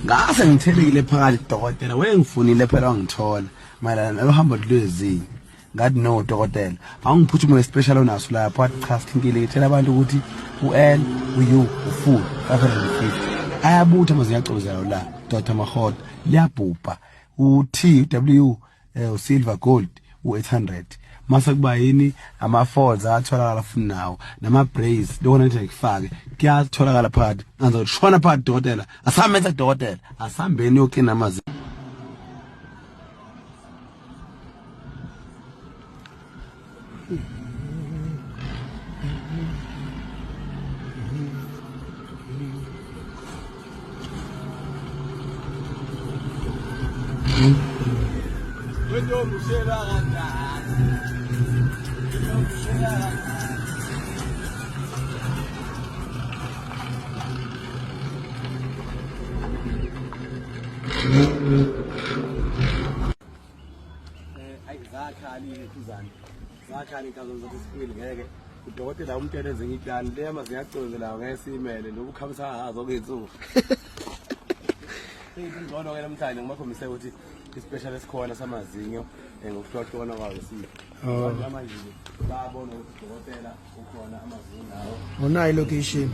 Ngase ngithelekile phakathi dokotela, wengifunile phela wangithola mayelana nalohambo lwezinyo. Ngathi no dokotela, awungiphuthume nge-special onaso lapho. Wathi cha sithinkile, ngitshela abantu ukuthi u-L, u-U, u-full 550. Ayabutha amazinyo acobezelayo la, Dr. Mahoda, liyabhubha. U-T, U-W, u-silver gold u-800. Mase kuba yini ama-folds ayatholakala futhi nawo nama-brace lokho nathi ngikufake kuyatholakala phakathi. Nganza shona phakathi dokotela, asambe enze dokotela, asambeni yoklina amazinyo. Ayi zakhali zakhala inkazo zathi sikwili ngeke udokotela umtshele ezinye iplani le amazinyo acozelayo ngeke siyimele lokhu khamisa hazo okuyinsuku. Seyingcono ke namhlanje ngibakhombise ukuthi i-special esikhona samazinyo ngokuhlukahlukana kwayo siphi. Abantu manje bayabona ukuthi udokotela ukhona amazinyo nawo. Unayo location.